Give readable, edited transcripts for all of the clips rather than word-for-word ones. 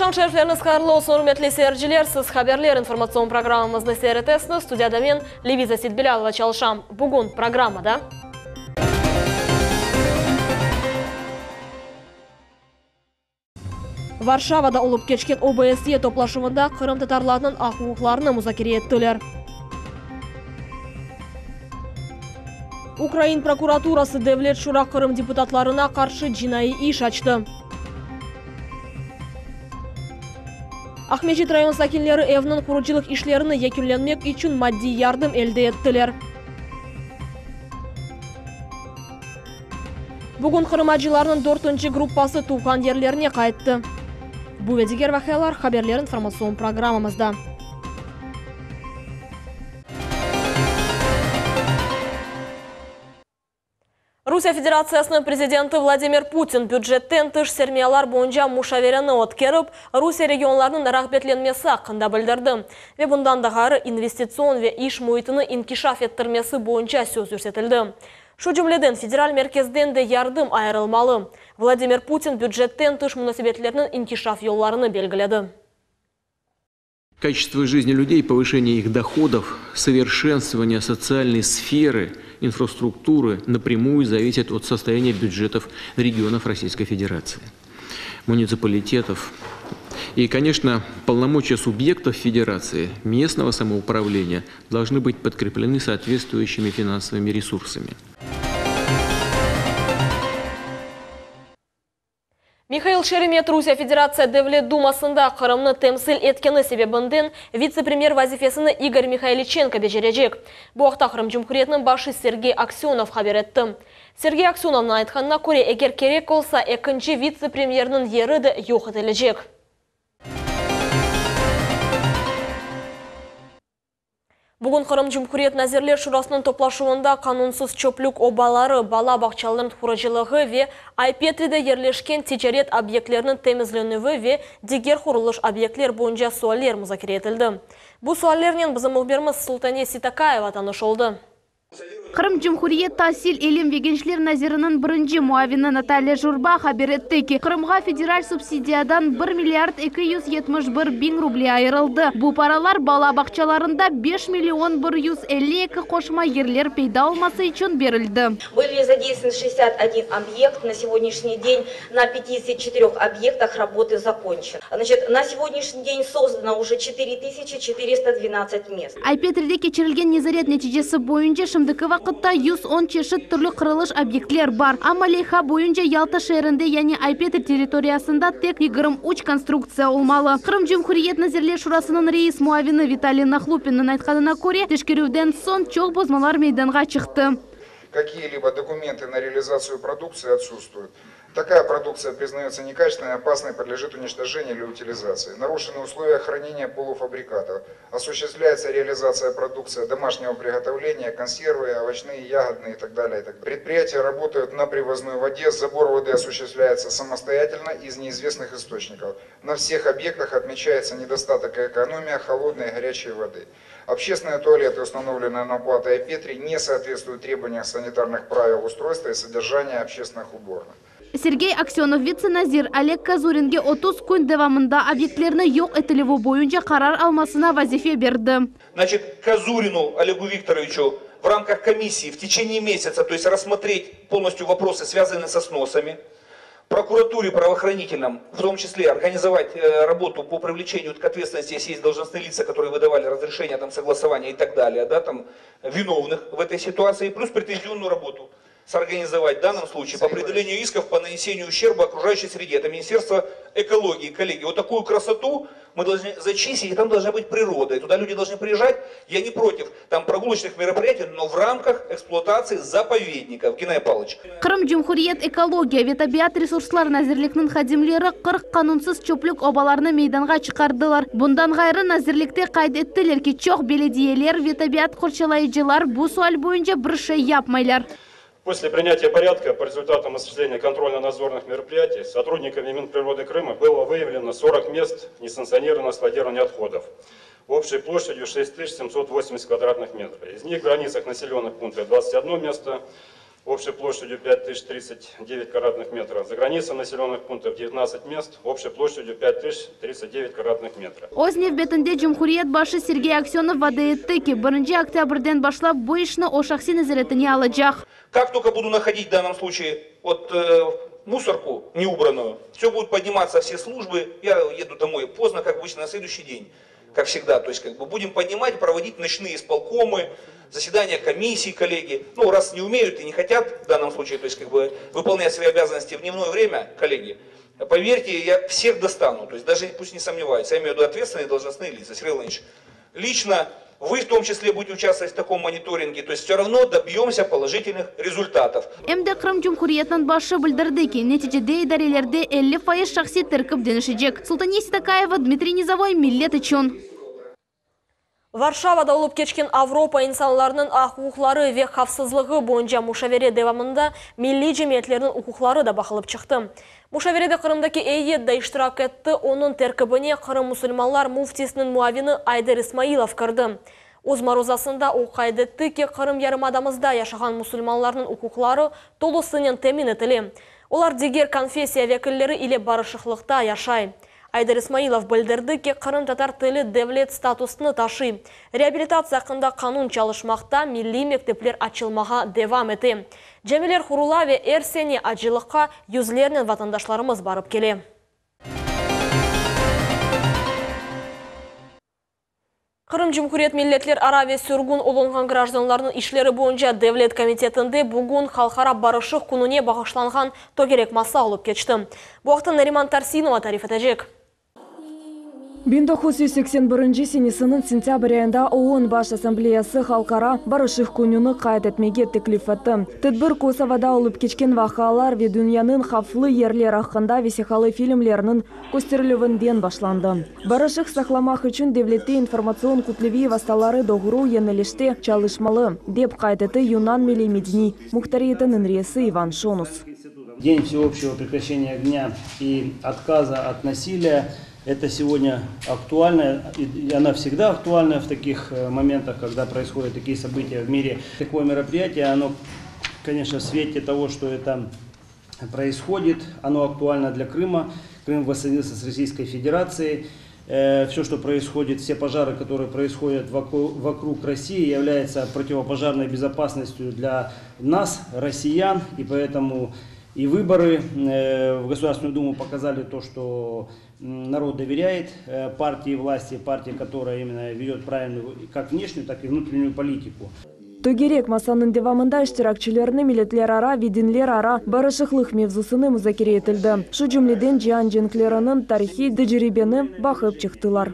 Aqşam şerifleriñiz hayırlı olsun, ürmetli seyirciler! Siz Haberler informatsion programmamıznı seyir etesiñiz. Studiyada men, Leviza Seytbilâlova çalışam. Bugün programmada. Varşavada olıp keçken OBSYE toplaşuvında qırımtatarlarnıñ aq-uquqlarını muzakere ettiler. Ukrain prokuraturası Devlet Şura Qırım deputatlarına qarşı cinaiy iş açtı. Aqmescit rayon sakinleri evniñ qurucılıq işlerini yekünlenmek içün maddiy yardım elde ettiler. Bugün Qırım acılarınıñ dörtünci gruppası tuvğan yerlerine qayttı. Bu ve diger vaqialar Haberler informatsion programmamızda. Rusiye Federatsiyasınıñ prezidenti Vladimir Putin bücetten tış sermiyalar boyunca muşavereni ötkerip, Rusiye regionlarınıñ rağbetlenmesi aqqında bildirdi. Ve bundan da ğayrı investitsion ve iş müitini inkişaf ettirmesi boyunca söz yürsetildi. Şu cümleden, federal merkezden de yardım ayırılmalı. Vladimir Putin bücetten tış munasebetlerniñ inkişaf yollarını belgiledi. Kaçestvo жизни людей, повышение их доходов, совершенствование социальной сферы, инфраструктуры напрямую зависит от состояния бюджетов регионов Российской Федерации, муниципалитетов. И, конечно, полномочия субъектов Федерации, местного самоуправления должны быть подкреплены соответствующими финансовыми ресурсами. Mihail Şeremet Rusiye Federatsiya Devlet Dumasında Qırımnı temsil etkeni sebebinden vitse-premyer vazifesini İgor Mihayliçenko becerecek. Bu aqta Qırım Cumhuriyetiniñ başı Sergey Aksönov haber etti. Sergey Aksönovnıñ aytqanına köre, eger kerek olsa, ekinci vitse-premyerniñ yeri de yoq etilecek. Bugün Qırım Cumhuriyet Nazirler Şurasınıñ toplaşuvında qanunsız çöplük obaları, bala bağçalarınıñ qurucılığı ve Ay-Petride yerleşken ticaret obyektleriniñ temizlenüvi ve diger qurulış obyektler boyunca sualler muzakere etildi. Bu suallernen bizim mühbirimiz Sultane Seytakayeva tanış oldı. Qırım Cumhuriyet tasil, ilim ve gençler naziriniñ birinci muavini Natalya Jurba haber etti ki, Qırımğa federal subsidiyadan bir milliard 271 biñ ruble ayırıldı. Bu paralar bala bağçalarında 5 million 152 qoşma yerler peyda olması içün berildi. Были задействованы 61 объект. На сегодняшний день на 54 объектах работы закончены. Значит, на сегодняшний день создано уже 4412 мест. Ay-Petride keçirilgen nezaret neticesi boyunca şimdiki vaqıtta 110 çeşit türlü qırılış obyektler bar. Amma leyha boyunca Yalta şeerinde, yani Ay-Petri territoriyasında tek 23 konstruktsiya olmalı. Qırım Cumhuriyet Nazirler Şurasınıñ reis muavini Vitaliy Nahlupinniñ aytqanına köre, teşkerüvden soñ çoq bozmalar meydanğa çıqtı. Какие-либо документы на реализацию продукции отсутствуют. Такая продукция признается некачественной, опасной, подлежит уничтожению или утилизации. Нарушены условия хранения полуфабрикатов. Осуществляется реализация продукции домашнего приготовления, консервы, овощные, ягодные и так далее. И так далее. Предприятия работают на привозной воде, забор воды осуществляется самостоятельно из неизвестных источников. На всех объектах отмечается недостаток и экономия холодной и горячей воды. Общественные туалеты, установленные на плато Петри, не соответствуют требованиям санитарных правил устройства и содержания общественных уборных. Sergey Aksönov vitse-nazir Oleg Kazuringe 30 kün devamında obyektlerni yoq etilüvi boyunca qarar almasına vazife berdi. Значит, Казурину Олегу Викторовичу в рамках комиссии в течение месяца, то есть рассмотреть полностью вопросы, связанные со сносами, прокуратуре правоохранительным, в том числе организовать работу по привлечению к ответственности, если есть должностные лица, которые выдавали разрешение, там, согласование и так далее, да, там, виновных в этой ситуации, плюс претензионную работу сорганизовать в данном случае по определению исков по нанесению ущерба окружающей среде. Это Министерство экологии, коллеги. Вот такую красоту мы должны зачистить, и там должна быть природа. И туда люди должны приезжать. Я не против там прогулочных мероприятий, но в рамках эксплуатации заповедников. Геннадий Павлович. Qırım Cumhuriyet ekologiya ve tabiat resurslar nazirlikniñ hadimleri 40 qanunsız çöplük obalarını meydanğa çıqardılar. Bundan ğayrı nazirlikte qayd ettiler ki, çoq belediyeler ve tabiat qorçalayıcılar bu sual boyunca bir şey yapmaylar. После принятия порядка по результатам осуществления контрольно-надзорных мероприятий сотрудниками Минприроды Крыма было выявлено 40 мест несанкционированного складирования отходов общей площадью 6780 квадратных метров. Из них в границах населенных пунктов 21 место, Общей площадью 5039 квадратных метров. За границей населенных пунктов 19 мест, общей площадью 5039 квадратных метров. Öz nevbetinde cumhuriyet başı Sergey Aksönov vade etti ki, birinci oktâbrden başlap bu işni o şahsiy nezaretine alacaq. Как только буду находить в данном случае вот мусорку неубранную, все будут подниматься все службы, я еду домой поздно, как обычно, на следующий день, как всегда, то есть как бы будем поднимать, проводить ночные исполкомы, заседания комиссий, коллеги. Ну, раз не умеют и не хотят в данном случае, то есть как бы выполнять свои обязанности в дневное время, коллеги, поверьте, я всех достану, то есть даже пусть не сомневаются, я имею в виду ответственные должностные лица, Сергей Владимирович, лично вы в том числе будете участвовать в таком мониторинге, то есть все равно добьемся положительных результатов. Em de Qırım Cumhuriyetiniñ başı bildirdi ki, neticede idarelerde 50% şahsiy terkip deñişecek. Sultaniye Seytakayeva, Dmitriy Nizovoy, Millet içün. Varşavada olıp keçken Avropa insanlarınıñ aq-uquqları ve havfsızlığı boyunca muşavere devamında milliy cemiyetlerniñ uquqları da baqılıp çıqtı. Muşaverede Qırımdaki eyyet de iştirak etti, onıñ terkibine Qırım musulmanlar müftisiniñ muavini Ayder İsmailov kirdi. Öz maruzasında o qayd etti ki, Qırım yarımadamızda yaşağan musulmanlarnıñ uquqları tolusınen temin etile. Olar diger konfessiya vekilleri ile barışıqlıqta yaşay. Ayder İsmailov bildirdi ki, qırımtatar tili devlet statusını taşıy, reabilitatsiya aqqında qanun çalışmaqta, milliy mektepler açılmağa devam ete, camiler qurula ve er sene acılıqqa yüzlernen vatandaşlarımız barıp kele. Qırım Cumhuriyet Milletlerara ve sürgün olunğan grajdanlarnıñ işleri boyunca devlet komitetinde bugün Halqara barışıq kününe bağışlanğan tögerek masa olıp keçti. Bu aqta Nariman Tarsinova tarif etecek. 1981 senesiniñ sentâbr ayında OON Baş Assambleyası Halqara barışıq kününi qayd etmege teklif etti. Tedbir Kosovoda olıp keçken vaqialar ve dünyanıñ havflı yerler aqqında vesiqalı filmlerniñ kösterilüvinden başlandı. Barışıq saqlamaq içün devlette informatsion kütleviy vastaları doğru yönelişte çalışmalı, dep qayd etti Yunan milliy-medeniy muhtariyetiniñ reisi İvan Şonus. День всеобщего прекращения огня и отказа от насилия, это сегодня актуально, и она всегда актуальна в таких моментах, когда происходят такие события в мире. Такое мероприятие, оно, конечно, в свете того, что это происходит, оно актуально для Крыма. Крым воссоединился с Российской Федерацией. Все, что происходит, все пожары, которые происходят вокруг России, являются противопожарной безопасностью для нас, россиян, и поэтому и выборы в Государственную Думу показали то, что народ доверяет партии власти, партии, которая именно ведет правильную как внешнюю, так и внутреннюю политику. Tögerek masanıñ devamında iştirakçilerni milletlerara ve dinlerara barışıqlıq mevzusını muzakere etildi. Şu cümleden cian cenkleriniñ tarihiy tecribeni baqıp çıqtılar.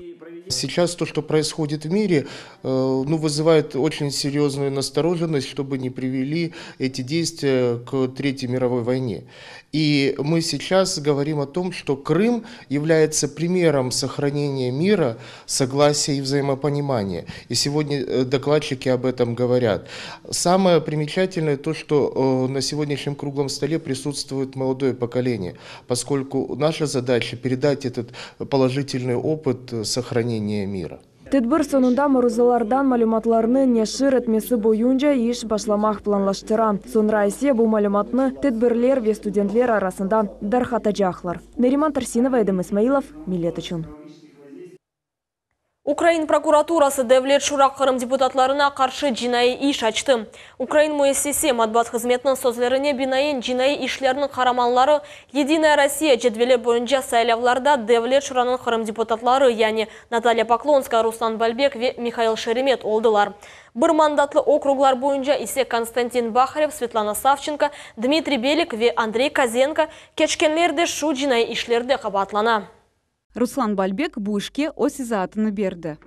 Сейчас то, что происходит в мире, ну, вызывает очень серьезную настороженность, чтобы не привели эти действия к Третьей мировой войне. И мы сейчас говорим о том, что Крым является примером сохранения мира, согласия и взаимопонимания. И сегодня докладчики об этом говорят. Самое примечательное то, что на сегодняшнем круглом столе присутствует молодое поколение, поскольку наша задача передать этот положительный опыт сохранения мира. Tedbir soñunda maruzalardan malümatlarnı neşir etmesi boyunca iş başlamaq planlaştıra. Soñra ise bu malümatnı tedbirler ve studentler arasında darqatacaqlar. Nariman Tarsinova, Edem İsmailov, Millet içün. Ukrain prokuraturası Devlet Şura Qırım deputatlarına qarşı cinaiy iş açtı. Ukrain müessise matbuat hızmetiniñ sözlerine binaen cinaiy işlerniñ qaramanları Yedinaya Rossiya cedveli boyunca saylavlarda Devlet Şuranıñ Qırım deputatları, yani Natalya Poklonskaya, Ruslan Balbek ve Mihail Şeremet oldılar. Bir mandatlı okruglar boyunca ise Konstantin Baharev, Svetlana Savçenko, Dmitriy Belik ve Andrey Kozenko keçkenler de şu cinaiy işlerde qabaatlana. Ruslan Balbek bu işke öz izaatını berdi.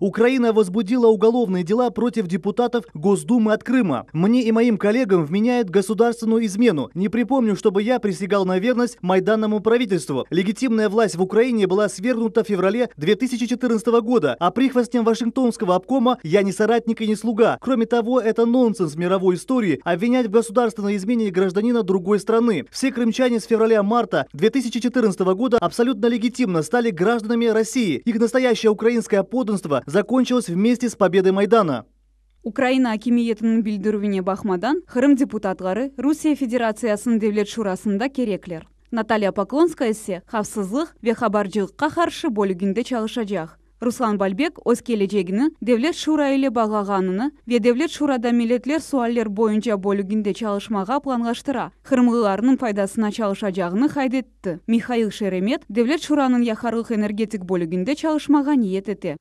Украина возбудила уголовные дела против депутатов Госдумы от Крыма. Мне и моим коллегам вменяют государственную измену. Не припомню, чтобы я присягал на верность майданному правительству. Легитимная власть в Украине была свергнута в феврале 2014 года, а прихвостням Вашингтонского обкома я не соратник и не слуга. Кроме того, это нонсенс мировой истории обвинять в государственной измене гражданина другой страны. Все крымчане с февраля-марта 2014 года абсолютно легитимно стали гражданами России. Их настоящее украинское подданство закончилось вместе с победой Майдана. Ukraina akimiyetiniñ bildirüvine baqmadan, Qırım deputatları Rusiye Federatsiyasınıñ Devlet Şurasında kerekler. Natalya Poklonskaya ise havfsızlıq ve habarcılıqqa qarşı bölüginde çalışacaq. Ruslan Balbek öz kelecegini Devlet Şura ile bağlağanını ve Devlet Şurada milletler sualler boyunca bölüginde çalışmağa planlaştıra, qırımlılarnıñ faydasına çalışacağını qayd etti. Mihail Şeremet Devlet Şuranıñ yaqarlıq-energetik bölüginde çalışmağa niyet ete.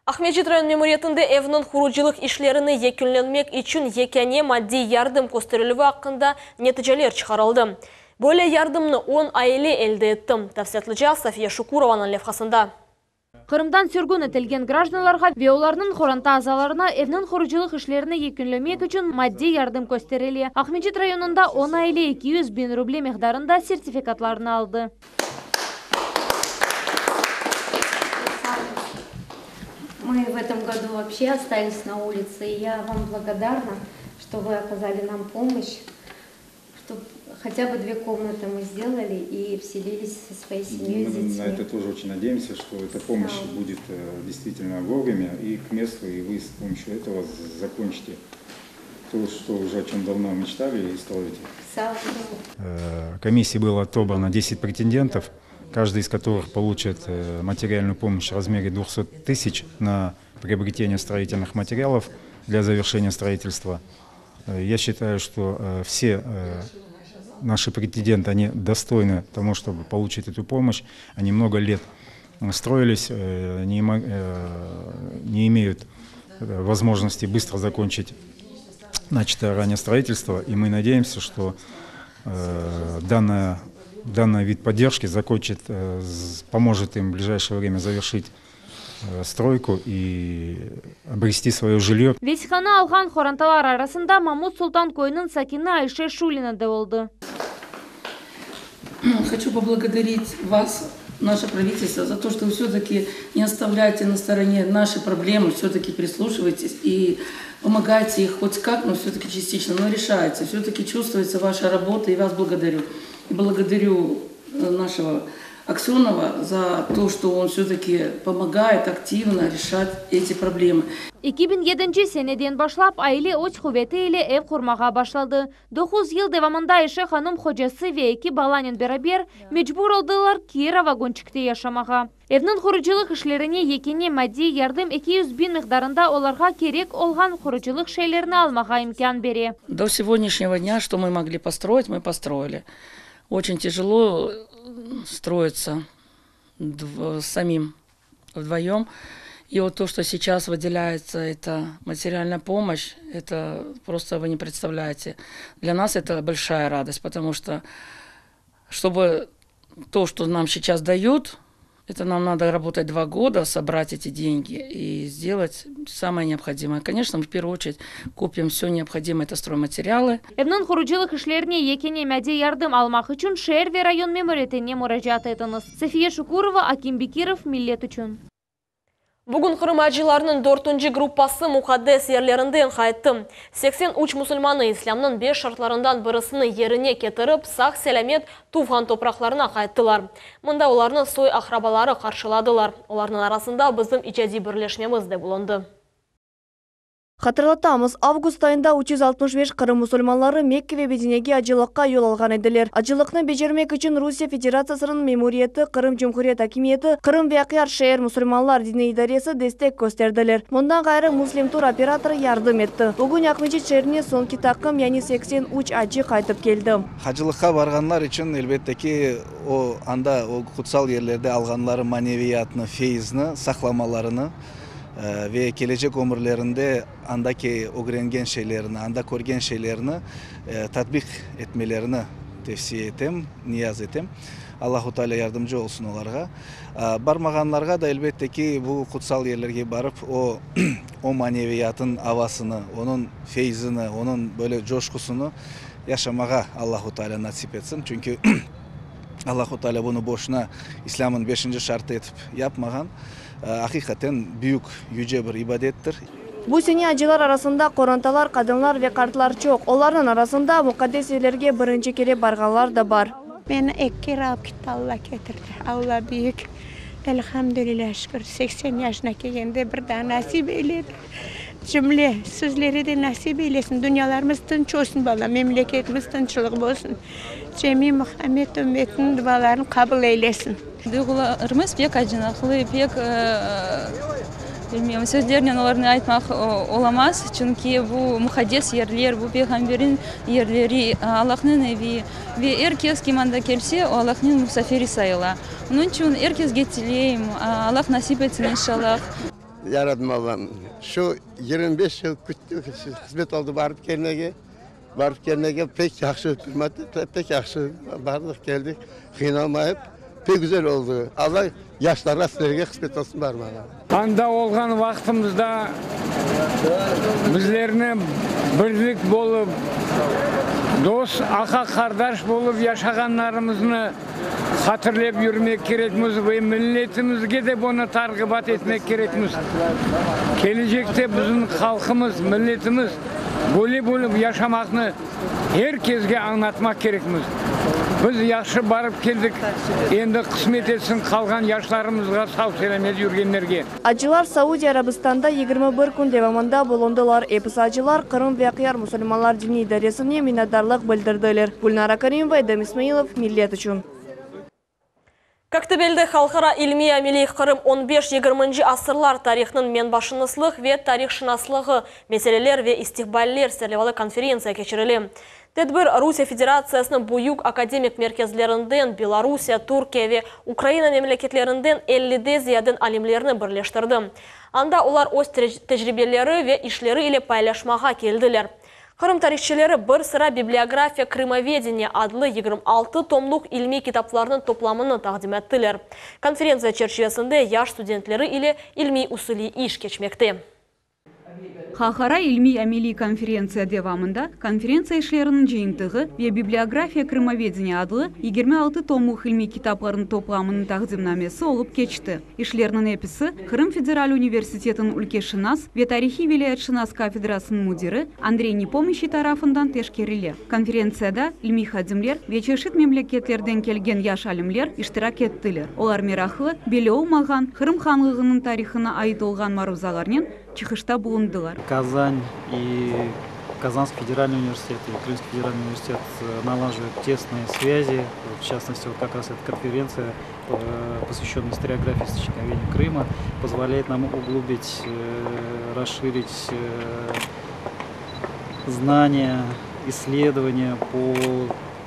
Aqmescit rayon memuriyetinde evniñ qurucılıq işlerini yekünlenmek içün yekâne maddiy yardım kösterilüvi aqqında neticeler çıqarıldı. Böyle yardımnı on aile elde etti. Tafsilâtlıca Safiye Şukurovanıñ levhasında. Qırımdan sürgün etilgen grajdanlarğa ve olarnıñ qoranta azalarına evniñ qurucılıq işlerini yekünlemek içün maddiy yardım kösterile. Aqmescit rayonında on aile 200 biñ ruble miqdarında sertifikatlarnı aldı. Мы в этом году вообще остались на улице, и я вам благодарна, что вы оказали нам помощь, чтобы хотя бы две комнаты мы сделали и вселились со своей семьей, с Мы на детьми. это тоже очень надеемся, что эта помощь будет э, действительно вовремя и к месту, и вы с помощью этого закончите то, что уже о чем давно мечтали и строите. Э, комиссии было отобрано 10 претендентов, каждый из которых получит э, материальную помощь в размере 200 тысяч на приобретение строительных материалов для завершения строительства. Э, я считаю, что все наши претенденты, они достойны тому, чтобы получить эту помощь. Они много лет строились, не, не имеют возможности быстро закончить начатое ранее строительство, и мы надеемся, что э, данная, данный вид поддержки закончит, э, поможет им в ближайшее время завершить э, стройку и обрести свое жилье. Vesiqanı alğan qorantalar arasında Mamut Sultan köyüniñ sakini Ayşe Şulina da oldı. Хочу поблагодарить вас, наше правительство, за то, что вы все-таки не оставляете на стороне наши проблемы, все-таки прислушиваетесь и помогаете их хоть как, но все-таки частично, но решаете. Все-таки чувствуется ваша работа, и вас благодарю. И благодарю э, нашего Аксенова за то, что он все-таки помогает активно решать эти проблемы. 2007 seneden başlap aile öz quveti ile ev qurmağa başladı. 9 yıl devamında Ayşe hanım qocası ve eki balanen beraber mecbur oldılar kira vagonçikte yaşamağa. Evniñ qurucılıq işlerine yekâne maddiy yardım 200 biñ miqdarında olarğa kerek olğan qurucılıq şeylerini almağa imkân bere. До сегодняшнего дня, что мы могли построить, мы построили. Очень тяжело строиться самим вдвоем. И вот то, что сейчас выделяется, это материальная помощь, это просто вы не представляете. Для нас это большая радость, потому что чтобы то, что нам сейчас дают, это нам надо работать два года, собрать эти деньги и сделать самое необходимое. Конечно, мы в первую очередь купим все необходимое, это стройматериалы. Evniñ qurucılıq işlerine yekâne maddiy yardım almaq içün şeer ve rayon memuriyetine muracaat etiñiz. Safiye Şukurova, Akim Bekirov, Millet içün. Bugün Qırım acılarınıñ dörtünci gruppası muqaddes yerlerinden qayttı. 83 musulmanı İslâmnıñ beş şartlarından birisini yerine ketirip, sağ-selâmet tuvğan topraqlarına qayttılar. Mında olarnı soy-aqrabaları qarşıladılar. Olarnıñ arasında bizim icadiy birleşmemiz de bulundı. Hatırlatamız, avgust ayında 365 Qırım musulmanları Mekke ve Medinege acılıqqa yol alğan ediler. Acılıqnı becermek içün Rusiye Federatsiyasınıñ memuriyeti, Qırım Cumhuriyet akimiyeti, Qırım ve Aqyar şeer musulmanlar diniy idaresi destek kösterdiler. Bundan ğayrı Muslim Tur operatorı yardım etti. Bugün Aqmescit şeerine soñki taqım, yani 83 acı qaytıp keldi. Hacılıqqa barğanlar içün, elbette ki, o anda, o qutsal yerlerde alğanları maneviyatnı, feyizni saqlamalarını ve kelecek ömürlerinde andaki ögrengen şeylerini, anda körgen şeylerini tatbiq etmelerini tevsiye etem, niyaz etem. Allahu Teala yardımcı olsun olarğa. Barmağanlarğa da, elbette ki, bu qutsal yerlerge barıp, o, o maneviyatın avasını, onıñ feyzini, onıñ böyle coşqusını yaşamağa Allahu Teala nasip etsin. Çünki Allahu Teala bunı boşuna İslâmın beşinci şartı etip yapmağan. Aqiqaten büyük, yüce bir ibadettir. Bu sene acılar arasında qorantalar, qadınlar ve qartlar çoq. Olarnıñ arasında muqaddes yerlerge birinci kere barğanlar da bar. Meni eki kere alıp ketti, Alla ketirdi. Alla büyük. Elhamdülilâ, şükür, 80 yaşına kelgende bir daa nasip eyledi. Cümle sizlere de nasip eylesin. Dünyalarımız tınç olsun, bala, memleketimiz tınçlıq bolsun. Cemi Muhammed ümmetiniñ dualarını qabul eylesin. Duyğularımız pek acınıqlı, pek, bilmeyim, sözlernen olarnı aytmaq olamaz, çünki bu muqaddes yerler, bu Peyğamberniñ yerleri, Allahnıñ evi ve er kes, kim anda kelse, o Allahnıñ musafiri sayıla. Onıñ içün er kesge tileyim, Allah nasip etsin, inşallah. Ya Rabbim Allam, şu 25 yıl küttük, qısmet oldı barıp kelmege. Barıp kelmege pek yahşı, pek yahşı bardıq, keldik, qıynalmayıp, pek güzel oldı. Alla yaşlarğa, sizlerge qısmet olsun barmağa. Anda olğan vaqtımızda bizlerni birlik bolıp, dost, aqa-qardaş bolıp yaşağanlarımıznı hatırlep yürmek kerekmiz ve milletimizge de bunı tarğibat etmek kerekmiz. Kelecekte bizim halqımız, milletimiz böyle bolıp yaşamaqnı er kesge añlatmaq kerekmiz. Biz yahşı barıp keldik, endi qısmet etsin qalğan yaşlarımızğa sav-selâmet yürgenlerge. Acılar Saudiya Arabistanda 21 kün devamında bulundılar. Episi acılar Qırım ve Aqyar musulmanlar diniy idaresine minnetdarlıq bildirdiler. Gülnara Karimova, Edem İsmailov, Millet içün. Koktebelde halqara ilmiy-ameliy Qırım 15-20 asırlar tarihnıñ menbaşınaslıq ve tarihşınaslığı meseleler ve istiqballer serlevalı konferentsiya keçirile. Tedbir Rusiye Federatsiyasınıñ büyük akademik merkezlerinden, Belorusiye, Türkiye ve Ukraina memleketlerinden 50-de ziyade alimlerni birleştirdi. Anda olar öz tecribeleri ve işleri ile paylaşmağa keldiler. Qırım tarihçileri bir sıra Bibliografiya krımovedeniya adlı 26 tomluq ilmiy kitaplarnıñ toplamını taqdim ettiler. Konferentsiya çerçivesinde yaş studentleri ile ilmiy-usuliy iş keçmekte. Halqara ilmiy-ameliy konferentsiya devamında konferentsiya işleriniñ cıyıntığı ve Bibliografiya krımovedeniya adlı 26 tomluq ilmiy kitaplarnıñ toplamınıñ taqdimnamesi olıp keçti. İşlerniñ episi Qırım federal universitetiniñ ülkeşınas ve tarihiy vilâyetşınas kafedrasınıñ müdiri Andrey Nepomişçiy tarafından teşkerile. Konferentsiyada ilmiy hadimler ve çeşit memleketlerden kelgen yaş alimler iştirak ettiler. Olar meraqlı, belli olmağan Qırım hanlığınıñ tarihına ait olğan maruzalarnen çıqışta bulundılar. Казань и Казанский федеральный университет и Крымский федеральный университет налаживают тесные связи. В частности, вот как раз эта конференция, посвященная историографии источниковедения Крыма, позволяет нам углубить, расширить знания, исследования по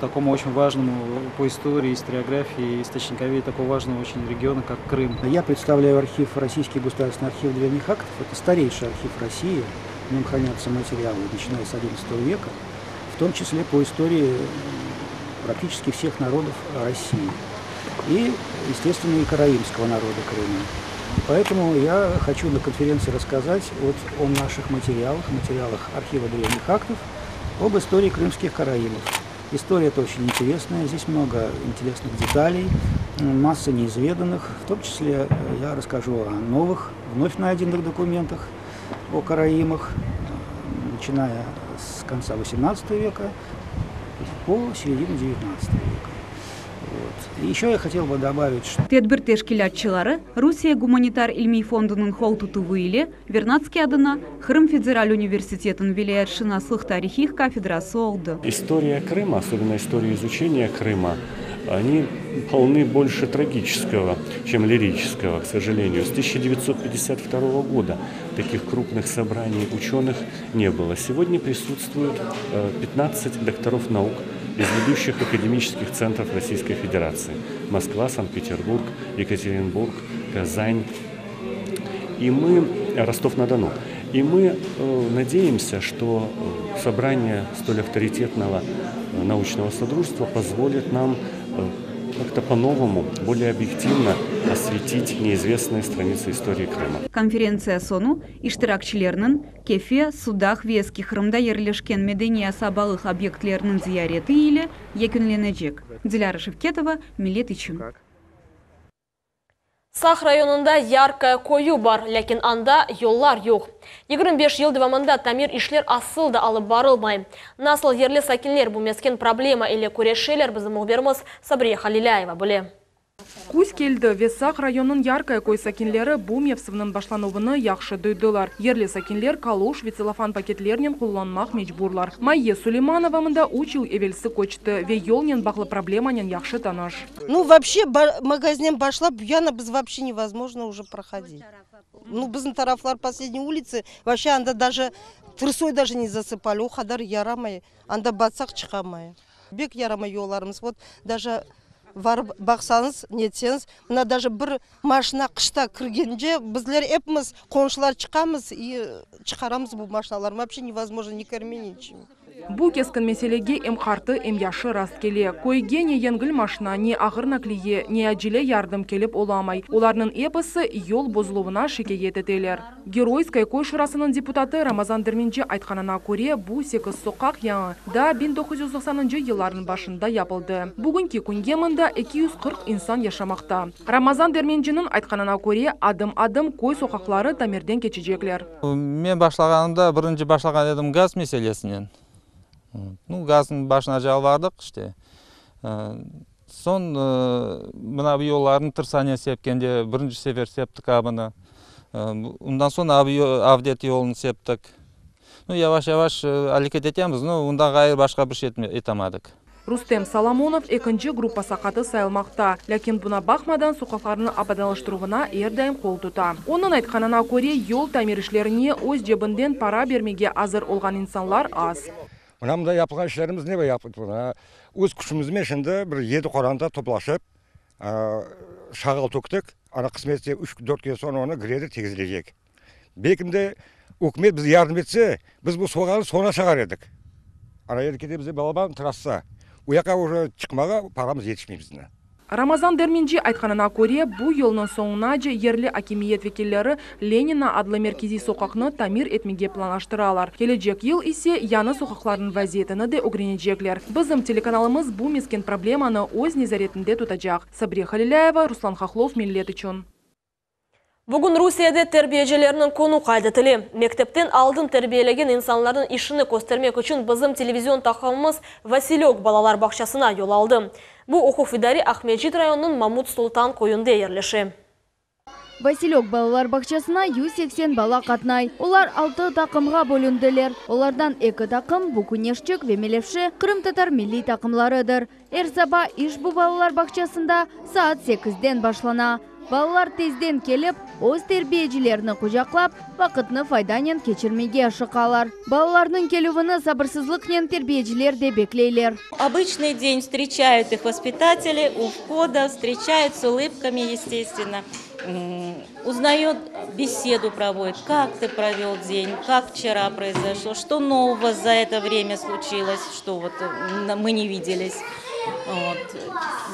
такому очень важному, по истории, историографии, источниковедению такого важного очень региона, как Крым. Я представляю архив, Российский государственный архив древних актов. Это старейший архив России. В нем хранятся материалы, начиная с XI века, в том числе по истории практически всех народов России. И, естественно, и караимского народа Крыма. Поэтому я хочу на конференции рассказать вот о наших материалах, материалах архива древних актов, об истории крымских караимов. История эта очень интересная, здесь много интересных деталей, масса неизведанных, в том числе я расскажу о новых, вновь найденных документах о караимах, начиная с конца XVIII века по середину XIX века. Вот. И еще я хотел бы добавить, что... Tedbir teşkilâtçıları Rusiye gumanitar ilmiy fondunıñ qol tutuvı ile Vernadskiy adına Qırım federal universitetiniñ vilâyetşınaslıq tarihiy kafedrası oldı. История Крыма, особенно история изучения Крыма, они полны больше трагического, чем лирического, к сожалению. С 1952 года таких крупных собраний ученых не было. Сегодня присутствуют 15 докторов наук из ведущих академических центров Российской Федерации. Москва, Санкт-Петербург, Екатеринбург, Казань. И мы, Ростов-на-Дону. И мы надеемся, что собрание столь авторитетного научного содружества позволит нам как-то по-новому, более объективно осветить неизвестные страницы истории Крыма. Konferentsiya soñu iştirakçilerniñ Kefe, Sudaq ve Eski Qırımda yerleşken medeniy asabalıq obyektleriniñ ziyareti ile yekünlenecek. Dilâra Şevketova, Millet içün. Saq rayonında Yarkoye köyü bar, lâkin anda yollar yoq. 25 yıl devamında tamir işler asıl da alıp barılmay. Nasıl yerli sakinler bu mesken problema ile küreşeler bizim mühbirimiz Sabriye Halilâyeva bile. Küz keldi ve Saq rayonınıñ Yarkoye köy sakinleri bu mevsimniñ başlanuvını yahşı duydılar. Yerli sakinler kaloş ve tsellofan paketlernen qullanmaq mecburlar. Mayye Suleymanova mında üç yıl evelsi köçti ve yolnen bağlı problemanen yahşı tanış. Nu, voobşe, magazinden başlap bu yana biz voobşe nevozmojno uje prohodit. Nu, bizim taraflar posledniy ulitsı, voobşe anda daje tırsoy daje ne zasıpali, o qadar yaramay, anda batsaq çıqamayıq. Bek yaramay yollarımız, vot, daje varıp baqsañız, netseñiz, mına daje bir maşina qışta kirgence, bizler epimiz qonşular çıqamız i çıqaramız bu maşinalarnı, voobşe nevozmojno ni kirme, niçego. Bu keskin meselege em qartı, em yaşı rastkele. Köyge ne yengil maşina, ne ağır nakliye, ne acele yardım kelip olamay. Olarnıñ episi yol bozuluvına şikâyet eteler. Geroyskoye köy şurasınıñ deputatı Ramazan Dermenci aytqanına köre, bu sekiz soqaq yañı, daa 1990-ncı yıllarnıñ başında yapıldı. Bugünki künge mında 240 insan yaşamaqta. Ramazan Dermenciniñ aytqanına köre, adım-adım köy soqaqları tamirden keçecekler. Men başlağanımda, birinci başlağan edim gaz meselesinen. Nu, gaznıñ başına yalvardıq işte. Soñ mına bu yollarnı tırsanen sepkende birinci sefer septik abını. Ondan soñ Avdet yolunı septik. Nu, yavaş-yavaş areket etemiz, nu, ondan ğayrı başqa bir şey etamadıq. Rustem Solomonov ekinci gruppa saqatı sayılmaqta, lâkin buña baqmadan soqaqlarnıñ abadanlaştıruvına er daim qol tuta. Onıñ aytqanına köre, yol tamir işlerine öz cebinden para bermege azır olğan insanlar az. Mına mında yapılğan işlerimiz ne yaptıq? Öz küçümizmen şimdi bir yedi qoranta toplaşıp, şağal töktik. Ana qısmet etse üç, dört kün soñ onı greder tegizleycek. Belkim de ükümet bizge yardım etse, biz bu soğanı soñra şağar edik. Ana endi kete bize balaban trassa. O yaqqa uje çıqmağa paramız yetişmey bizni. Ramazan Dermenci aytqanına köre, bu yılnıñ soñunace yerli akimiyet vekilleri Lenina adlı merkeziy soqaqnı tamir etmege planlaştıralar. Kelecek yıl ise yañı soqaqlarnıñ vaziyetini de ögrenecekler. Bizim telekanalımız bu mesken problemanı öz nezaretinde tutacaq. Sabriye Halilâyeva, Ruslan Hahlov, Millet içün. Bugün Rusiyede terbiyecilerniñ künü qayd etile. Mektepten aldın terbiyelegen insanlarnıñ işini köstermek içün bizim televizion taqımımız Vasilök balalar bağçasına yol aldı. Bu oquv idare Aqmescit rayonınıñ Mamut Sultan köyünde yerleşe. Vasilök balalar bağçasına 180 bala qatnay. Olar altı taqımğa bölündiler. Olardan eki taqım, bu Küneşçik ve Melevşe, qırımtatar milliy taqımlarıdır. Er saba iş bu balalar bağçasında saat sekizden başlana. Balalar tezden kelip, öz terbiyecilerini qucaqlap, vaqıtnı faydanen keçirmege aşıqalar. Balalarnıñ kelüvini sabırsızlıqnen terbiyeciler de bekleyler. Обычный день встречают их воспитатели у входа, встречают с улыбками, естественно. Узнают, беседу проводят, как ты провел день, как вчера произошло, что нового за это время случилось, что вот мы не виделись. Вот.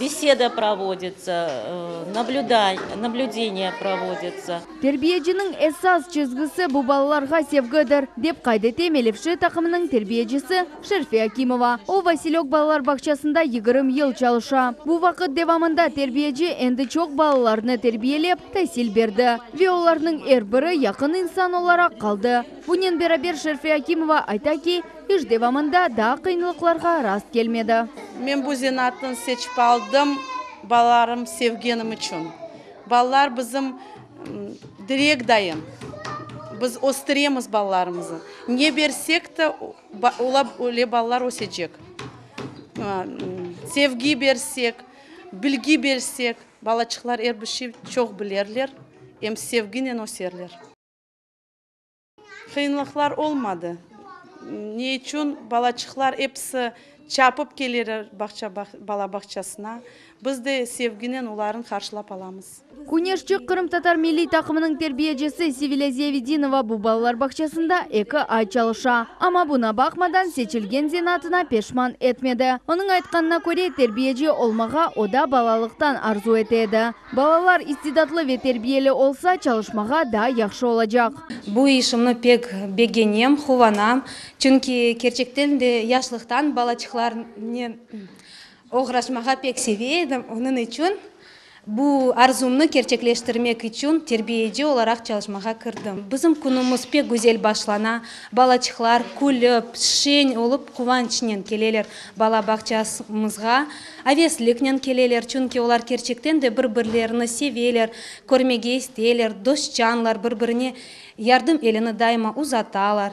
Беседа проводится, наблюдай, наблюдение проводится. Terbiyeciniñ esas çizgisi bu balalarğa sevgidir, dep qayd ete Melevşe taqımınıñ terbiyecisi Şerfe Akimova. O, Vasilök balalar bağçasında 20 yıl çalışa. Bu vaqıt devamında terbiyeci endi çoq balalarnı terbiyelep, tasil berdi. Ve olarnıñ er biri yaqın insan olaraq qaldı. Bunen beraber Şerfe Akimova ayta ki, iş devamında daa qıyınlıqlarğa rast kelmedi. Men bu zenaatnı seçip aldım balalarım sevgenim içün. Balalar bizim direk dayın. Biz östüremiz balalarımıznı. Ne bersek de, öyle balalar ösecek. Sevgi bersek, bilgi bersek, balaçıqlar er bir şey çoq bilerler, em sevginen öserler. Qıyınlıqlar olmadı. Ne içün balaçıqlar episi çapıp keleler bala bağçasına, biz de sevginen olarnı qarşılap alamız. Küneşçik qırımtatar milliy taqımınıñ terbiyecisi Sevilâ Ziyavedinnova bu balalar bağçasında eki ay çalışa. Amma buña baqmadan seçilgen zenaatına peşman etmedi. Onıñ aytqanına köre, terbiyeci olmağa o da balalıqtan arzu ete edi. Balalar istidatlı ve terbiyeli olsa, çalışmağa daa yahşı olacaq. Bu işimni pek begenem, quvanam, çünki kerçekten de yaşlıqtan balaçıqlarnen oğraşmağa pek seve edim, onıñ içün. Bu arzumnı kerçekleştirmek içün terbiyeci olaraq çalışmağa kirdim. Bizim künümiz pek güzel başlana. Balaçıqlar külip, şeñ olıp, quvançnen keleler bala bağçamızğa. Avesliknen keleler, çünki olar kerçekten de bir-birlerini seveler, körmege isteyler, dostcanlar, bir-birine yardım elini daima uzatalar.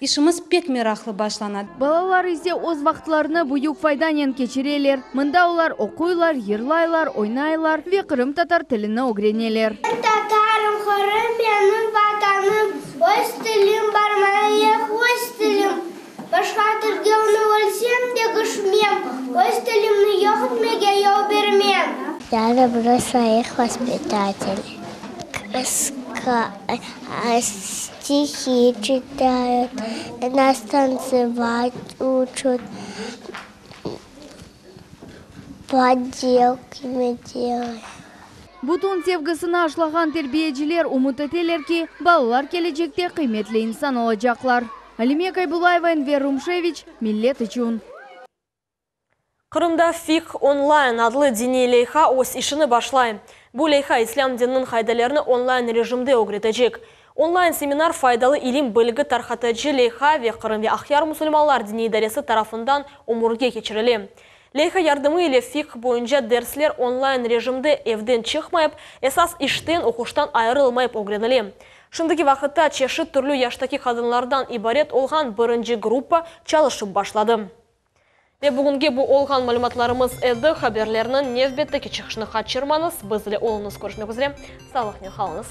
İşimiz pek meraqlı başlana. Balalar ise öz vaqıtlarını büyük faydanen keçireler. Mında olar oquylar, yırlaylar, oynaylar ve qırımtatar tilini ögreneler. Men tatarım, Qırım menim Vatanım, Öz tilim bar maña, öz tilim. Başqa tilge onı ölsem degişmem, Öz tilimni yoq etmege yol bermem. Ya lublю svoih vospitateley. Stihi çitayut, nas tantsevat uçat, podelkimi delayut. Bütün sevgisini aşlağan terbiyeciler ümüt eteler ki, balalar kelecekte qıymetli insan olacaqlar. Alime Kaybulayeva, Enver Rumşeviç, Millet içün. Qırımda Fiqh Online adlı diniy leyha öz işini başlay. Bu leyha islâm dininiñ qaidelerini online rejimde ögretecek. Online seminar faydalı ilim, bilgi tarqatıcı leyha ve Qırım ve Aqyar musulmanlar diniy idaresi tarafından ömürge keçirile. Leyha yardımı ile fiqh boyunca dersler online rejimde evden çıqmayıp, esas işten, oquştan ayırılmayıp ögrenile. Şimdiki vaqıtta çeşit türlü yaştaki qadınlardan ibaret olğan birinci gruppa çalışıp başladı. Ve bugünge bu olğan malümatlarımız edi. Haberlerniñ nevbetteki çıqışını qaçırmañız. Biz ile oluñız. Körüşmek üzre. Sağlıqnen qalıñız.